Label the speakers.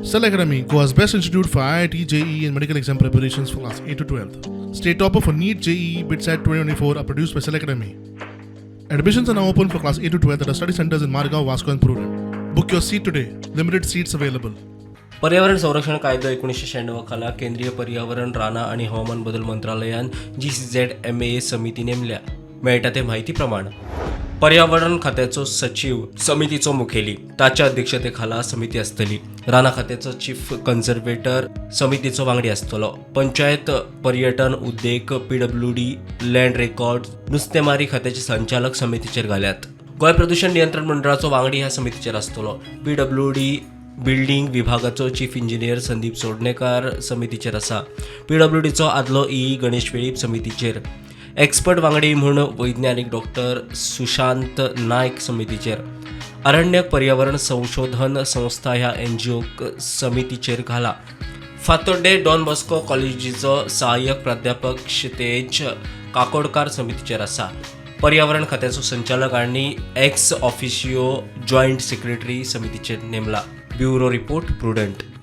Speaker 1: Cell Academy, Goa's best institute for IIT, JEE, and medical exam preparations for class 8 to 12. State topper for NEET, JEE, BITSAT 2024 are produced by Cell Academy. Admissions are now open for class 8 to 12 at our study centers in Margao, Vasco, and Prudent. Book your seat today. Limited seats available.
Speaker 2: पर्यावरण संरक्षण कायदो 1996 खाला केंद्रीय पर्यावरण, रानां आनी हवामान बदल मंत्रालयान जीसीझेड एमए समिती नेमल्या. मेळटा ते म्हायती प्रमाण पर्यावरण खात्याचो सचीव समितीचो मुखेली. ताच्या अध्यक्षतेखाला समिती आसतली. रानां खात्याचो चीफ कन्झर्वेटर समितीचो वांगडी आसतलो. पंचायत, पर्यटन, उद्देग, पीडब्ल्यूडी, लँड रेकॉर्ड, नुस्तेमारी खात्याचे संचालक समितीचेर घाल्यात. गोंय प्रदूषण नियंत्रण मंडळाचो वांगडी ह्या समितीचेर आसतलो. पीडब्ल्यूडी बिल्डींग विभागाचो चीफ इंजिनियर संदीप चोडणेकार समितीचेर आसा. पीडब्ल्यूडीचो आदलो ई गणेश वेळीप समितीचेर. एक्सपर्ट वांगडी म्हूण वैज्ञानिक डॉक्टर सुशांत नायक समितीचेर. अरण्यक पर्यावरण संशोधन संस्था ह्या एनजीओक समितीचेर घाला. फातोड्डे डॉन बॉस्को कॉलेजीचो सहाय्यक प्राध्यापक क्षितेज काकोडकार समितीचेर आसा. पर्यावरण खात्याचो संचालक आनी एक्स ऑफिशियो जॉयंट सेक्रेटरी समितीचेर नेमला. Bureau report, Prudent.